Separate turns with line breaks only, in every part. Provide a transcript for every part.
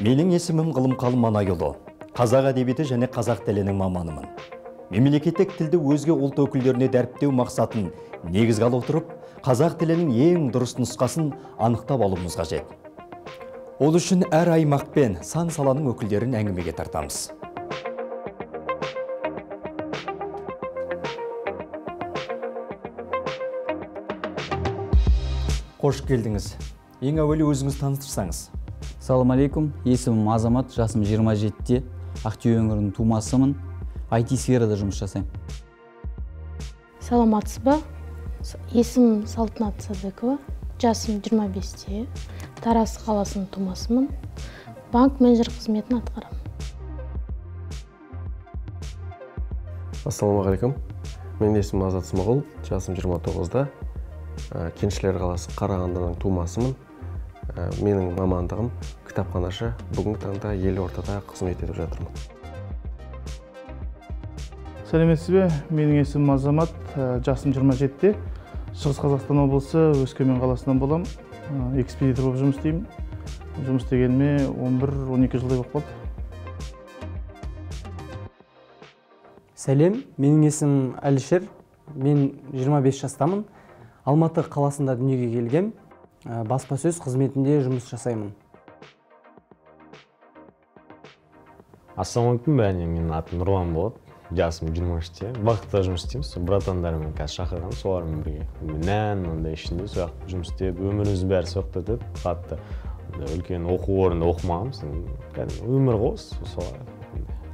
Менің есімім Ғылымқал Манайұлы. Қазақ әдебиеті және қазақ тілінің маманымын. Мемлекеттік тілді өзге ұлт өкілдеріне дәріптеу мақсатын негізге ала отырып, қазақ тілінің ең дұрыс нұсқасын анықтап алуымыз қажет. Ол үшін әр аймақ пен сан саланың өкілдерін әңгімеге тартамыз. Қош келдіңіз. Ең әуелі өзіңіз таныстырсаңыз.
Салам алейкум, есімім Азамат, жасым 27-те, Ақтөбе өңірінің тумасымын, IT сферада жұмыс жасаймын.
Саламатсыз ба? Есімім Салтанат Садыкова, жасым 25-те, Тараз қаласының тумасымын, банк менеджер қызметін атқарамын.
Ассалаумағалейкум, менің есімім Азат Смағұл, жасым 29-да, Кеншілер қаласы Қарағандының тумасымын. Менің мамандығым кітапханашы, бүгінгі таңда елордада қызмет етіп жатырмын.
Сәлеметсіз бе? Менің есімім Азамат, жасым 27-те, Шығыс Қазақстан облысы Өскемен қаласынан боламын. Экспедитор болып жұмыс істеймін. Жұмыс істегеніме 11-12 жылдай болып қалды.
Сәлем, менің есімім Әлішер, мен 25 жастамын. Алматы қаласында дүниеге келгем. Баспасөз қызметінде жұмыс жасаймын.
Ассалаумағалейкум бәріне, менің атым Нұрлан болады, жасым 23-те. Бақытта жұмыс істеймін, сол братандарыммен қазір шақырған, солармен бірге. Нән, ондай ішінде сол жақта жұмыс істеп, өміріміздің бәрі сол жақта өтеді, қатты. Үлкен оқу орнында оқымағанбыз, кәдімгі өмір ғой, солай.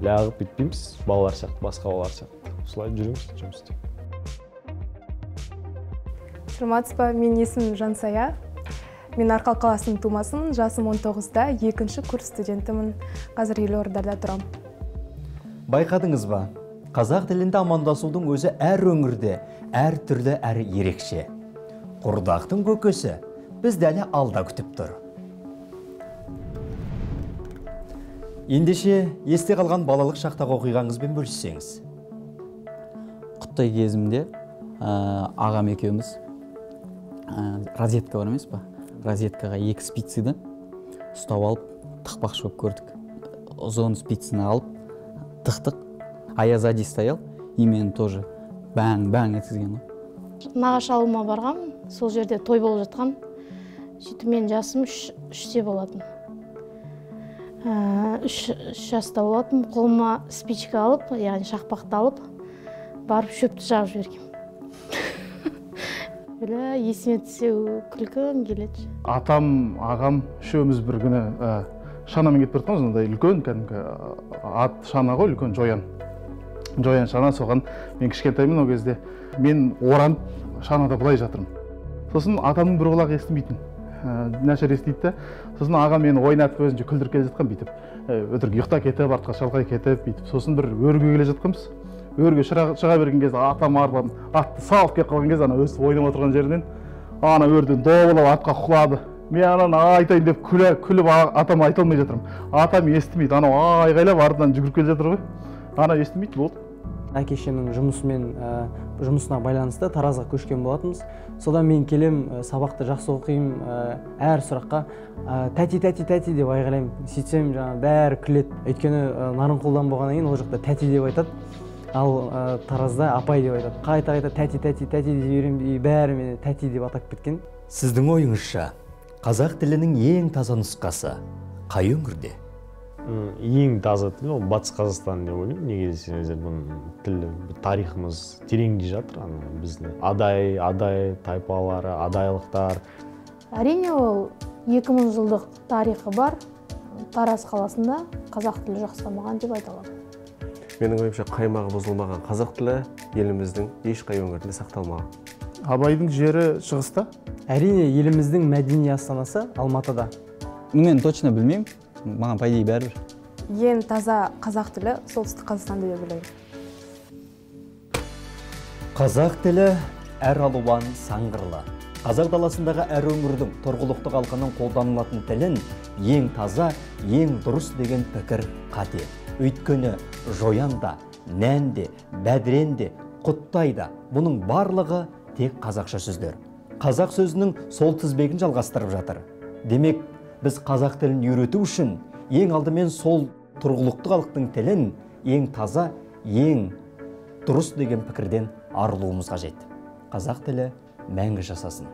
Лағып бүйтпейміз, балалар сияқты, басқа балалар сияқты. Солай жүреміз, жұмыс істеп.
Саламатсыз ба, менің есімім Жансая. Мен Арқалық қаласының тумасымын, жасым 19-да, екінші курс студентімін, қазір елордада тұрамын.
Байқадыңыз ба? Қазақ тілінде амандасудың өзі әр өңірде, әр түрлі, әрі ерекше. Құрдақтың көкесі бізді әлі алда күтіп тұр. Ендеше, есте қалған балалық шақтағы оқиғаңызбен бөліссеңіз.
Құттай кезімде ағам екеуміз розетка бар емес па? Розеткаға екі спицыды ұстап алып, тықпақшы болып көрдік. Ұзын спицыны алып, тықтық. А я сзади стоял, и мені тоже бәң-бәң еткізген.
Нағашы ауылыма барғанмын, сол жерде той болып жатқан. Сөйтіп мен жасым 3-те болатын. 3 жаста болатын, қолыма спичка алып, яғни шақпақты алып, барып шөпті жағып жібергенмін. Білі, есіме түссе күлкім келеді.
Атам, ағам, үшеуміз бір күні шанамен кетіп бара жатқанбыз, мынандай үлкен кәдімгі ат шана ғой, үлкен жоян. Жоян шана, соған мен кішкентаймын ол кезде. Мен оранып шанада былай жатырмын. Сосын атамның бір құлағы естімейтін, нашар естиді де. Сосын ағам мені ойнатып өзінше күлдіріп келе жатқан бүйтіп. Өтірік ұйықтап кетіп, артқа шалқай кетіп бүйтіп. Сосын бір өрге келе жатқанбыз. Өрге шыға берген кезде атам арбан атты салып келіп қалған кезде ана өстіп ойнап отырған жерінен ана өрден добылап атқа құлады. Мен ананы айтайын деп күліп атама айта алмай жатырмын. Атам естімейді, анау айғайлап артынан жүгіріп келе жатыр ғой. Ана естімейді, болды.
Әке шешемнің жұмысына байланысты Таразға көшкен болатынбыз. Содан мен келем, сабақты жақсы оқимын, әр сұраққа тәти, тәти, тәти деп айғайлаймын. Сөйтсем жаңа бәрі күледі. Өйткені Нарынқолдан болғаннан кейін ол жақта тәти деп айтады. Ал Таразда апай деп айтады. Қайта-қайта тәти, тәти, тәти деп беремін, бәрі мені тәти деп атап кеткен.
Сіздің ойыңызша, қазақ тілінің ең таза нұсқасы қай өңірде?
Ең таза тіл ол Батыс Қазақстан деп ойлаймын. Неге десеңіздер, бұның тілі, тарихымыз тереңде жатыр. Біздің адай тайпалары, адайлықтар.
Әрине, ол 2000 жылдық тарихы бар Тараз қаласында қазақ тілі жақсы дамыған деп айта аламын.
Менің ойымша, қаймағы бұзылмаған қазақ тілі еліміздің ешқай өңірінде сақталмаған.
Абайдың жері шығыста?
Әрине, еліміздің мәдени астанасы Алматыда.
Мен точно білмеймін, маған по идее бәрібір.
Ең таза қазақ тілі Солтүстік Қазақстанда деп ойлаймын.
Қазақ тілі әр алуан саңғырлы. Қазақ даласындағы әр өңірдің тұрғылықты халқының қолданылатын тілін ең таза, ең дұрыс деген пікір қате. Өйткені жоян да, нән де, бәдірен де, құттай да, бұның барлығы тек қазақша сөздер. Қазақ сөзінің сол тізбегін жалғастырып жатыр. Демек, біз қазақ тілін үйрету үшін Ең алдымен сол тұрғылықты халықтың тілін ең таза, ең дұрыс деген пікірден арылуымыз қажет. Қазақ тілі мәңгі жасасын.